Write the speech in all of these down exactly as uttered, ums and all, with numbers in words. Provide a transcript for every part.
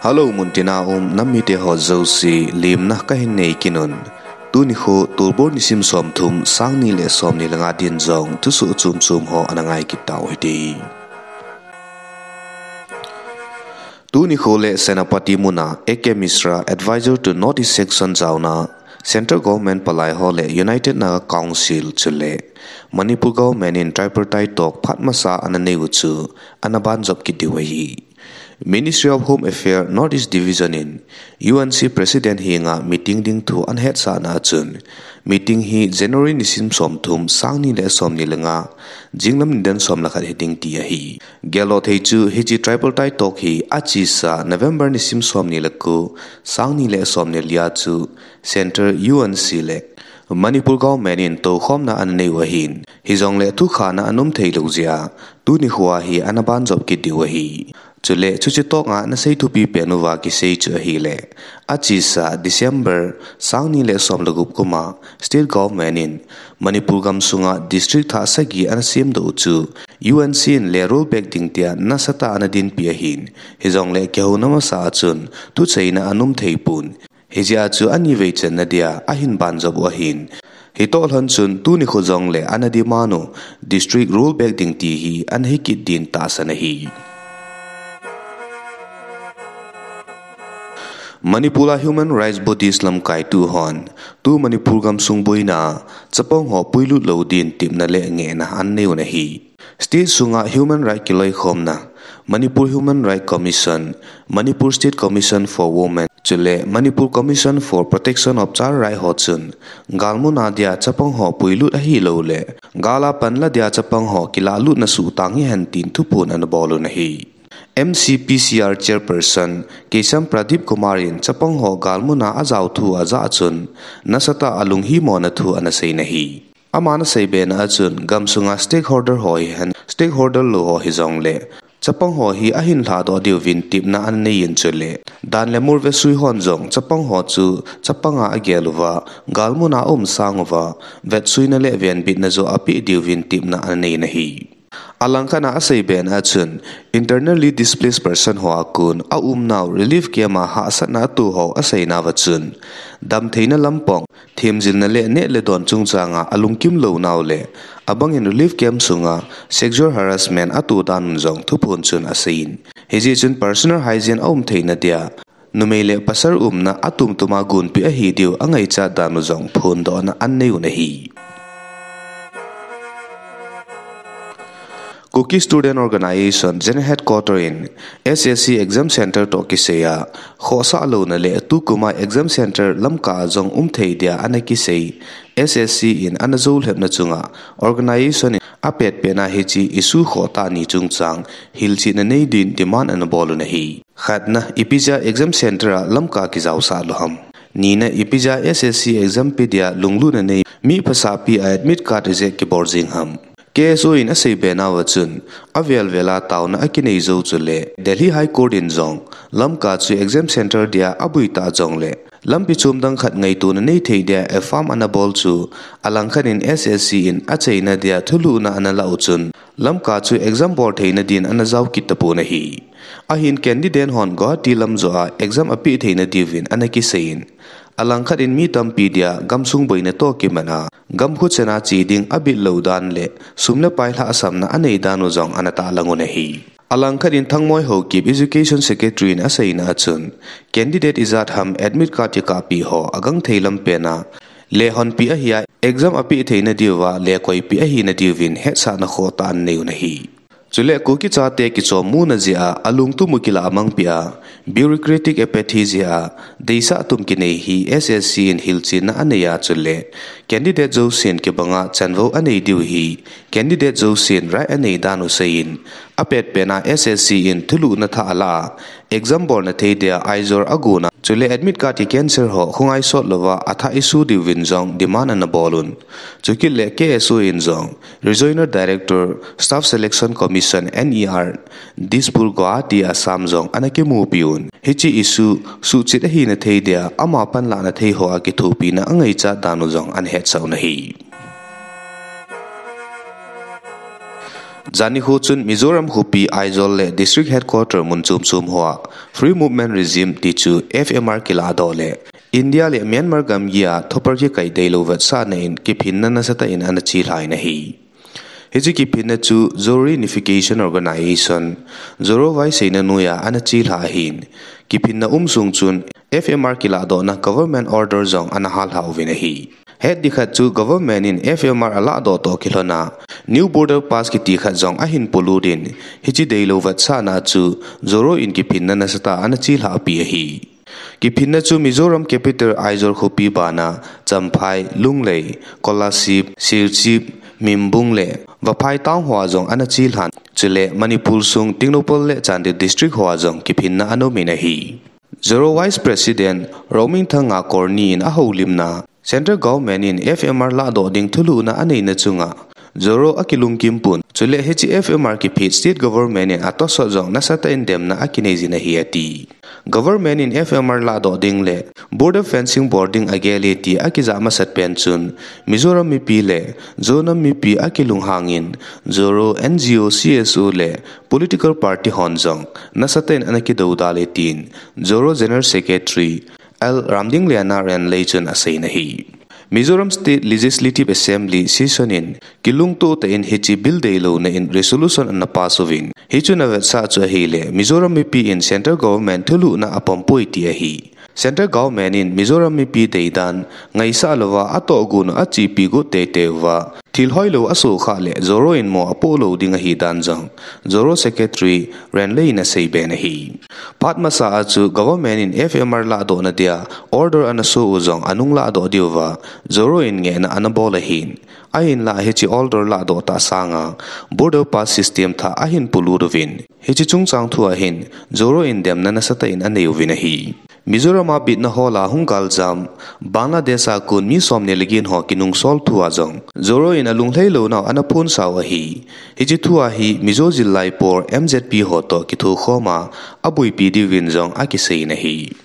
Hello, muntina um nam mite ho jouse, lemna kahin nei kit un. Tuni kho Tolbol nisim somthum, sang ni le somni le nga din jong thusoh chom chom ho ana ngai kit tau hite. Tuni kho le Senapati muna A K Mishra, Advisor to North East Section jaona, Central Government palai ho le United Naga Council chule Manipur Government in tripartite talk phat masa ana nei u chu ana banjop kit diu ahi. Ministry of Home Affairs North East Division in U N C President henga meeting ding thu ana hetsahna a chun, meeting hi January nisim somthum, sang ni le somni le nga, jinglam nidan som le khat hiding ti ahi. Geldoh thei chu hiche tripartite talk hi achesa November nisim somni le ko, sang ni le somni le li a chu Central U N C le Manipur Government in toukhomna ana nei u ahin, hijongle thukhana ana um thei lou jeh a, tuni kho a hi ana banjop kit diu ahi. Chule chuche talk a ana sei thupi pen uva kisei chu ahile, achesa December, sang ni le som le gup kum a State Government in Manipur gamsunga district thah sagi ana semdoh u chu U N C in le roll back ding tia nasatah a ana dinpi ahin, hijongle kihouna masa a chun thucheina ana um thei pon. Hijeh a chu anivei channa dia ahin banjop u ahin. Hitoh lhon chun tuni kho jongle ana demand u district roll back ding ti hi ana hikit din tahsan ahi. Manipur a human rights bodies lamkai tu hon, tu Manipur gamsung boina a chapang ho puilut lou din tepna le ngehna ana nei un ahi. State sunga human right kiloikhomna, Manipur Human Right Commission, Manipur State Commission for Women, chule Manipur Commission for Protection of Child Right ho chun, galmuna dia chapang ho puilut ahilou le, gal a panla dia chapang ho kilahlutna suhtang hihen tin thuphon ana bol un ahi. M C P C R Chairperson Keisham Pradeep Kumar in chapang ho galmuna a ajao thu ajah a chun, nasatah a lunghimona thu ana sei in ahi. Aman asei bena a chun, gamsunga stakeholder ho hihen, stakeholder lou ho hijongle, chapang ho hi ahin lhadoh diuvin tepna ana nei in chule, dan le mol vesui hon jong chapang ho chu chapang a agel uva, galmuna a um sang uva, vetsuina le venbitna joh apeh diuvin tepna ana nei in ahi. Alangkhat a asei bena a chun, internally displaced person ho a kon a umnau relief camp a hahsatna ato ho aseinauva chun, damtheina lampang, themjilna le neh le don chungchang a alungkim lounau le, abangin relief camp sunga sexual harassment ato dan un jong thuphon chun asei in, hijeh chun personal hygiene aum theina dia, numei le pasal umna atumtum a gonpeh ahi diu angaichat dan u jong phondohna ana nei un ahi. Kuki Student Organisation General Headquarter in S S C exam center toh kisai a, khohsah louna le tukum a exam center lamkah a jong um thei dia ana kisai S S C in ana jou lhepna chunga organisation in apetpet na hiche issue khohtah ni chungchang hilchetna nei din demand ana bol un ahi. Khatna, ipi jeh a exam center a lamkah kijaosah lou ham? Nina, ipi jeh a S S C exam pe dia lunglutna nei mi phasahpi a admit card reject kibol jing ham? K S O in asei benauva chun, avel vel a taona akinei jou chule Delhi High Court in jong lamkah chu exam center dia aboi tah jongle, lampi chom dang khat ngaitona nei thei dia affirm ana bol chu, alangkhat in S S C in achaina dia thulhuhna ana lah u chun, lamkah chu exam bol theina din ana jao kit tapon ahi. Ahin candidate hon Guwahati lam joh a exam apeh theina diuvin ana kisai in, alangkhat in mi tampi dia gamsung boina toh kimat a, gamkho chan a che ding abit lou dan le sum le pai lhahsamna anei dan u jong ana tahlang un ahi. Alangkhat in Thangmoi Haokip Education Secretary in aseina a chun, candidate ijat ham admit card kikahpi ho agangthei lam pen a lehonpi ahi a, exam apeh theina diuva lekoipi ahina diuvin hetsahna khohtah ana nei un ahi. Chule Kuki chate kichom muna jeh a alungthim u kilah mangpeh a, bureaucratic apathy jeh a deisah tum kinei hi S S C in hilchetna anei a, chule candidate jousen kibanga chanvou anei diu hi candidate jousen right anei dan u sei in, apetpet na S S C in thulhuhna thah alah a, exam bolna thei dia Aizawl agon a, chule admit card kicancel ho khongai sot louva athah issue diuvin jong demand ana bol un. Chukit le K S O in jong Regional Director, Staff Selection Commission, N E R, Dispur, Guwahati, Assam jong ana kimupi un. Hiche issue suhchet ahina thei dia ama panlahna thei ho a kithopina angaichat dan u jong ana hetsah un ahi. Jan nikho chun Mizoram khopi Aizawl le district headquarter mun chom chom hoa Free Movement Regime tichu F M R kiladoh le India le Myanmar gamgi a thopper kikai deilou vetsahna in kiphinna nasatah in ana chelhan ahi. Hiche kiphinna chu Zoreunification Organisation, Zoro vaiseina noiya ana chelha ahin, kiphinna um sung chun F M R kiladohna government order jong ana hallha uvin ahi. Hetding khat chu government in F M R aladoh toh kilhona, New Border Pass kiti khat jong ahin polut in, hiche deilou vetsahna chu Zoro in kiphinna nasatah ana chelhapi ahi. Kiphinna chu Mizoram capital Aizawl khopi bana, Champhai, Lunglei, Kolasib, Serchhip, Mimbung le Vaiphei town hoa jong ana chelhan. Chule Manipur sung Tengnoupal le Chandel district hoa jong kiphinna ana umin ahi. Zoro Vice President Rominthanga Corney in ahoulimna, Central Government in F M R ladoh ding thulhuhna aneina chunga Zoro akilungkim pon, chule hiche F M R kiphet State Government in atosot jong nasatah in demna akinei jin ahi ati. Government in F M R ladoh ding le border fencing bol ding agel e ti akijah masat pen chun Mizoram mipi le Zo nam mipi akilunghang in Zoro N G O, C S O le political party hon jong nasatah in ana kidoudal e tin Zoro General Secretary L Ramdingliana Renlei chun aseiyin ahi. Mizoram State Legislative Assembly session in kilungtoh tah in hiche bill deilouna in resolution ana pass uvin, hichu ana vetsah chu ahile Mizoram mipi in Central Government thulhuhna apompoi ti ahi. Central Government in Mizoram mipi deidan ngaisah louva atohgon u achepi got teitei uva, thil hoilou asohkhah le Zoro in mo apoh lou ding ahidan jong Zoro Secretary Renlei in aseiben ahi. Phat masa a chu government in F M R ladohna dia order ana soh u jong anung ladoh diuva Zoro in ngehna ana bol ahin, ahinlah hiche order ladoh tah sanga border pass system thah ahin polut uvin, hiche chungchang thua hin Zoro in demna nasatah in anei uvin ahi. Mizoram a bitna hola hung galjam Bangladesh a kon mi somni le get ho kinungsol thua jong Zoro in alunglhai lounau ana phonsah u ahi. Hiche thua hi Mizo Zillai Por, M Z P ho toh kithokhoma aboipi diuvin jong akiseiyin ahi.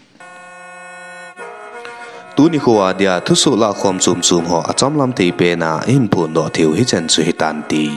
Tuni khoa dia thusoh lahkhom chomchom ho achamlam thei pena ihin phondoh theiu hichan chu hitante.